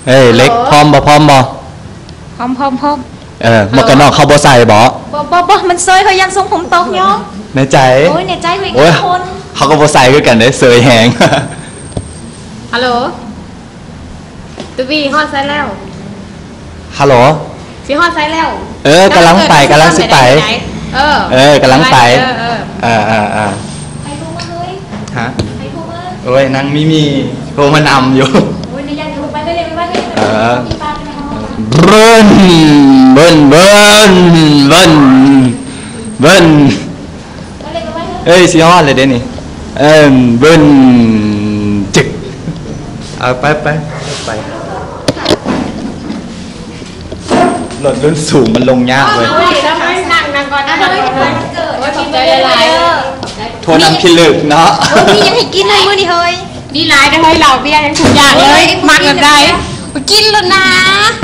ເອີຍ ເລັກ ພ້ອມບໍ່? ພ້ອມບໍ່? ພ້ອມ ພ້ອມ ພ້ອມ. ເອີ ໝວກກັນນັອກເຂົາບໍ່ໃສ່ບໍ? ບໍ່ ບໍ່ ບໍ່ ມັນເຊີຍ ເຂົາຢ້ານຊົງຜົມຕົກຍ້ອງ. ແນ່ໃຈ? ໂອ້ຍ ແນ່ໃຈ ເຮົາກໍບໍ່ໃສ່ຄືກັນເດ້ ເຊີຍແຮງ. ຮັລໂຫຼ ຕູບີ ຮອດໃສແລ້ວ? ຮັລໂຫຼ ຊິຮອດໃສແລ້ວ? ເອີ ກຳລັງໄປ ກຳລັງຊິໄປ. ເອີ ເອີ ກຳລັງໄປ. ເອີ ເອີ ເອີ ເອີ ເອີ. ໃຜໂທມາເຮີ້ຍ? ຮະ? ໃຜໂທມາ? ໂອ້ຍ ນາງມີມີໂທມານຳຢູ່. ໂອ້ຍ ນາງຢ້ານໂທໄປເລີຍ ໄປເລີຍ. ເອີ ເບິ່ນ ເບິ່ນ ເບິ່ນ ເບິ່ນ ເບິ່ນ. ເອີຍ ຊິຮອດແລ້ວເດ້ນີ້. ເອີ ເບິ່ນ ຈຶກ. ເອົາ ໄປ ໄປ ໄປ. ລົດລຸ້ນສູງມັນລົງຍາກເວີຍ. ໂອ້ຍ ນັ່ງ ນັ່ງກ່ອນ ນັ່ງກ່ອນ. ໂອ້ຍ ຂອບໃຈຫຼາຍໆ. ໂທນຳພິລຶກເນາະ. ໂອ້ຍ ມີຫຍັງໃຫ້ກິນເລີຍມື້ນີ້ເຮີ້ຍ. ມີຫຼາຍເດີເຮີ້ຍ ເຫຼົ້າເບຍຍັງທຸກຢ່າງເລີຍ. ໂອ້ຍ ມັກແບບໃດ ກິນໂລດນາ.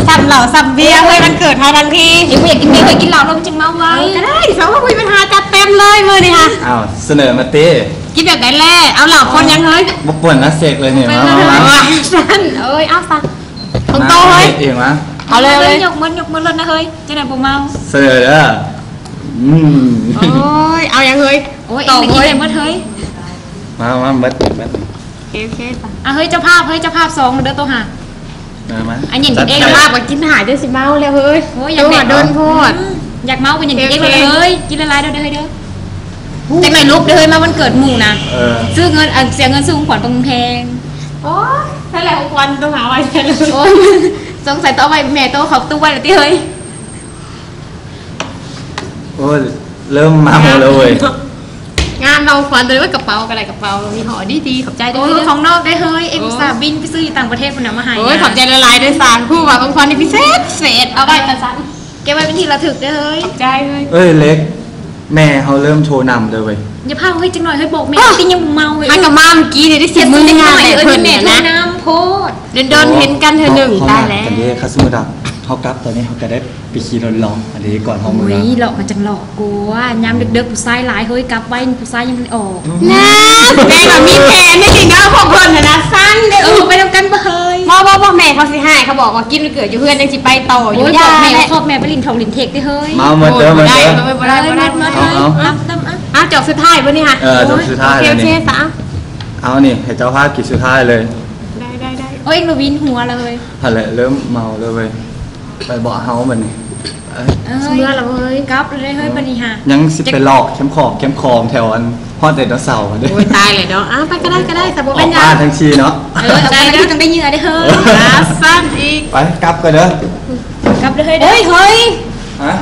ຊ້ຳເຫຼົ້າຊ້ຳເບຍເຮີ້ຍ ວັນເກີດເຮົາທັງທີ. ຍັງບໍ່ຢາກກິນເບຍເຮີ້ຍ ກິນເຫຼົ້ານຳຈຶ່ງເມົາໄວ. ເອີ ກໍໄດ້ ສອງຄົນມີບັນຫາ ຈັດເຕັມເລີຍມື້ນີ້ຫະ. ອ້າວ ສະເໜີມາຕິ. ກິນແບບໃດແລະ? ເອົາເຫຼົ້າປົນຫຍັງເຮີ້ຍ? ບໍ່ປົນນະ ເສັກເລີຍນີ້. ມາ ມາ ມາ. ໂອ້ຍ ເອົາຊະ ຂອງໂຕເຮີ້ຍ. ເຮັດເອງວະ. ເອົາເລີຍ ເອົາເລີຍ. ຍົກມື ຍົກມືລົດນະເຮີ້ຍ ຈັ່ງໃດບໍ່ເມົາ. ສະເໜີເດີ. ອືມ ໂອ້ຍ ເອົາຫຍັງເຮີ້ຍ? ໂອ້ຍ ເອງໄດ້ກິນໄດ້ໝົດເຮີ້ຍ. ມາ ມາ ເບິດ ເບິດ. ໂອເຄ ໂອເຄ ໄປ. ອ່ະ ເຮີ້ຍ ເຈົ້າພາບ ເຮີ້ຍ ເຈົ້າພາບສອງເດີໂຕຫາ. ເອີ ມາ ອັນນີ້ກິນເອງ ເຈົ້າພາບກໍກິນຫາຈົນຊິເມົາແລ້ວເຮີ້ຍ. ໂອ້ຍ ຢາກເມາ ໂຕຫາດົນໂພດ. ອືມ ຢາກເມົາກໍຍັງກິນເອງເລີຍ. ໂອເຄ ໂອເຄ ກິນຫຼາຍໆເດີເຮີ້ຍເດີ. ຈັ່ງໃດລູກເດີເຮີ້ຍ ມາວັນເກີດໝູ່ນະ. ເອີ ຊື້ເງິນ ອັນ ເສຍເງິນຊື້ຂອງຂວັນປະເງິນແພງ. ໂອ້ຍ ນັ້ນແຫຼະຂອງຂວັນຕ້ອງຫາໄວ້ແທ້ເລີຍ. ໂອ້ຍ ສົງໄສຕ້ອງໄວ້ແມ່ໂຕເຂົ້າຕູ້ໄວ້ລະຕິເຮີ້ຍ. ໂອ້ຍ ເລີ່ມເມົາແລ້ວເວີຍ. ງາມເນາະ ຂວັນໂຕນີ້. ໂອ້ຍ ກະເປົາກໍໄດ້ ກະເປົາມີຫໍ່ດີໆ ຂອບໃຈເດີ. ໂອ້ຍ ຂອງນອກເດີເຮີ້ຍ ເອງອຸດສ່າບິນໄປຊື້ຢູ່ຕ່າງປະເທດພຸ້ນນະ ມາໃຫ້. ໂອ້ຍ ນະ ຂອບໃຈຫຼາຍໆເດີສາ ຮູ້ວ່າຂອງຂວັນນີ້ພິເສດ ເສດ ເອົາໄວ້ກັນຊັ້ນ ເກັບໄວ້ເປັນທີ່ລະທຶກເດີເຮີ້ຍ. ຂອບໃຈເຮີ້ຍ. ເອີຍ ເລັກ ແມ່ເຮົາເລີ່ມໂທນຳເດີເວີຍ. ຢ່າພາເຮີ້ຍ ຈັກໜ້ອຍເຮີ້ຍ ບອກແມ່ຕິຍັງບໍ່ເມົາເຮີ້ຍ. ຫາກະມາມື້ກີ້ນີ້ໄດ້ຊິເມືອງານແລ້ວເພິ່ນນະ ໂດນເຫັນກັນເທື່ອໜຶ່ງ. ຕາຍແລ້ວ ຄັນເດ ຄັນສົມມຸດວ່າເຮົາກັບຕອນນີ້ ເຮົາກະໄດ້ ໄປຂີ່ລົດເລາະອັນນີ້ກ່ອນເຮົາເມືອ. ໂອ້ຍ ເລາະມັນຈັ່ງເລາະກວ່າ ຍາມເດິກໆຜູ້ຊາຍຫຼາຍເຮີ້ຍ ກັບໄວຜູ້ຊາຍຍັງບໍ່ໄດ້ອອກ. ນາ ແມ່ນວ່າມີແຜນນີ້ເນາະ ພວກເພິ່ນຫັ້ນນະ ຊັ້ນເດີ. ເອີ ໄປນຳກັນບໍ່ເຮີ້ຍ? ບໍ່ ບໍ່ ບໍ່ ແມ່ເຂົາຊິຮ້າຍ ເຂົາບອກວ່າກິນວັນເກີດຢູ່ເຮືອນ ຈັ່ງຊິໄປຕໍ່ຢູ່. ໂອ້ຍ ຢ້ານແມ່ ຂອບແມ່ໄປຫຼິ້ນຖອກຫຼິ້ນເທັກເດີເຮີ້ຍ. ມາໝົດເດີ ໝົດເດີ. ບໍ່ໄດ້ ບໍ່ໄດ້ ບໍ່ໄດ້ ບໍ່ໄດ້. ເອົາ ເອົາ ເອົາ ເອົາ ຈອກສຸດທ້າຍບໍ່ນີ້ຫະ? ເອີ ຈອກສຸດທ້າຍ. ໂອເຄ ໂອເຄ ສາ ເອົານີ້ໃຫ້ເຈົ້າພາບກິນສຸດທ້າຍເລີຍ. ໄດ້ ໄດ້ ໄດ້. ໂອ້ຍ ມາວິນຫົວເລີຍ. ຫັ້ນແຫຼະ ເລີ່ມເມົາແລ້ວເວີຍ. ໄປເບາະເຮົາບັດນີ້. ເອີຍ ເມືອລະເວີຍ ກັບເລີຍເຮີ້ຍ ບັດນີ້ຫາ ຍັງຊິໄປຫຼອກແຄມຂອງແຄມຂອງແຖວອັນຮອດໄດໂນເສົາຫັ້ນເດ້. ໂອ້ຍ ຕາຍແລ້ວເນາະ. ອ້າວ ໄປກໍໄດ້ ກໍໄດ້ ສະບໍ່ເປັນຫຍັງ ອອກມາທັງທີເນາະ. ເອີ ໄປກໍຕ້ອງໄດ້ເຫຍື່ອເດ້ເຮີ້ຍ. ອ່າ ຊັ້ນອີກ ໄປກັບກ່ອນເດີ. ກັບເດີເຮີ້ຍ. ໂອ້ຍ ເຮີ້ຍ ຮະ?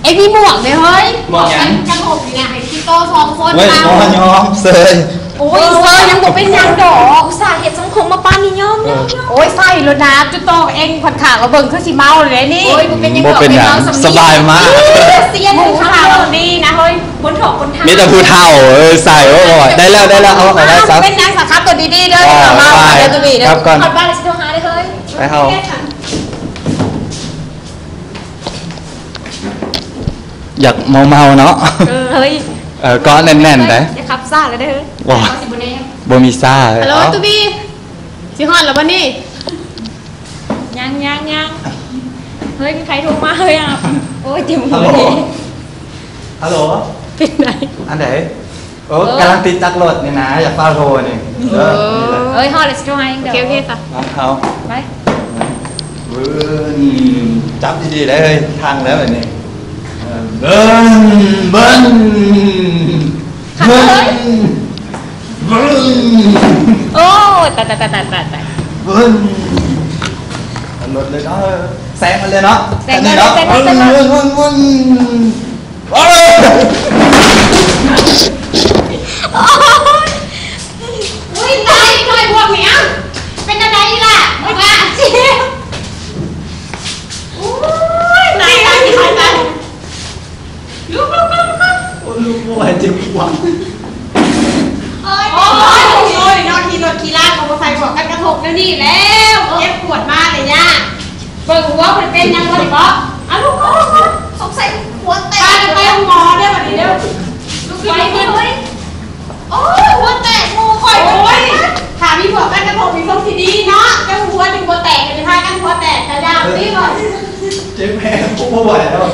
ເອັງມີໝວກເດ້ເຮີ້ຍ. ໝວກຫຍັງ? ກັນຫົບນີ້ນະ ໃຫ້ກິນຕໍ່ສອງຄົນ. ໂອ້ຍ ບໍ່ຍອມເຊີຍ. ໂອ້ຍ ເອີ ເຊີຍ ຍັງບໍ່ເປັນຫຍັງດອກ ອຸດສ່າເຮັດສັງຄົມມາປານນີ້. ຍອມ ຍອມ ຍອມ. ໂອ້ຍ ໃສ່ໂລດນາ ຈຸດໂຕເອງຂອດຂາວ ເບິ່ງຄືຊິເມົາແລ້ວນີ້. ໂອ້ຍ ບໍ່ເປັນຫຍັງ ບໍ່ເປັນຫຍັງ ສະບາຍມາກ. ເຊຍນຂາວດີນະເຮີ້ຍ ຄົນຖອກຄົນທາ ມີແຕ່ຜູ້ເຖົ້າ ເອີ ໃສ່. ໂອ້ຍ ໄດ້ແລ້ວ ໄດ້ແລ້ວ ເອົາ ເອົາໄວ້ຊະ. ເປັນຫຍັງສະຄັບຕົວດີໆເດີ. ກັບກ່ອນ ໄປເຮົາ. ຢາກເມົາໆເນາະ. ເອີ ເຮີ້ຍ ເອີ ເກາະແໜ້ນໆໄດ໋. ຢ່າຂັບຊ້າເລີຍເດີ. ບໍ່ ບໍ່ມີຊ້າເລີຍ. ຮັລໂຫຼ ຕູບີ ຊິຮອດແລ້ວບໍ່ນີ້? ຍັງ ຍັງ ຍັງ. ເຮີ້ຍ ມີໃຜໂທມາເຮີ້ຍ. ໂອ້ຍ ເຈັບຫົວ. ຮັລໂຫຼ ເປັນໃດ? ອັນໃດ? ໂອ້ ເອີ ກຳລັງຕິດຈັກລົດນີ້ນະ ຢ່າຟ້າວໂທນີ້. ເອີ ເອີ ເອີຍ ຮອດແລ້ວຊິໂທຫາເອງເດີ. ໂອເຄ ໂອເຄ ຕາ ມາເຮົາ ໄປ. ເບິ່ງ ຈັບດີໆໄດ໋ເຮີ້ຍ ທາງແລ້ວບັດນີ້. ເອີ ເບິ່ງ ເບິ່ງ ເບິ່ງ ເບິ່ງ. ໂອ້ ຕາຍ ຕາຍ ຕາຍ ຕາຍ ຕາຍ. ເບິ່ງ ລົດເລີຍເນາະ ແຊງມັນເລີຍເນາະ ແຊງເລີຍ ແຊງເລີຍ ເບິ່ງ ເບິ່ງ ເບິ່ງ. ໂອ້ຍ ໂອ້ຍ ຕາຍ ຕາຍ ພວກນີ້. ອ້າວ โอ้ย เจ็บหัว โอ้ย โอ้ย โอ้ย นอนขี่รถขี่ลาก็บ่ใส่หมวกกันกระทบแนวนี้แล้ว เจ็บปวดมาเลยย่า เบิ่งหัวเพิ่นเป็นหยังบ่ได้บ่ อ่ะ ลุกก่อน ลุกก่อน สงสัยหัวแตก ไปโรงหมอเด้อบัดนี้เด้อ ลุกขึ้น ลุกขึ้น โอ้ย หัวแตก โอ้ย โอ้ย ถ้ามีหมวกกันกระทบนี่ทรงสิดีเนาะ เจ้าหัวนี่หัวแตก จะพากันหัวแตก กะย่า เออ นี่ก่อน เจ็บแฮง บ่ไหวแล้ว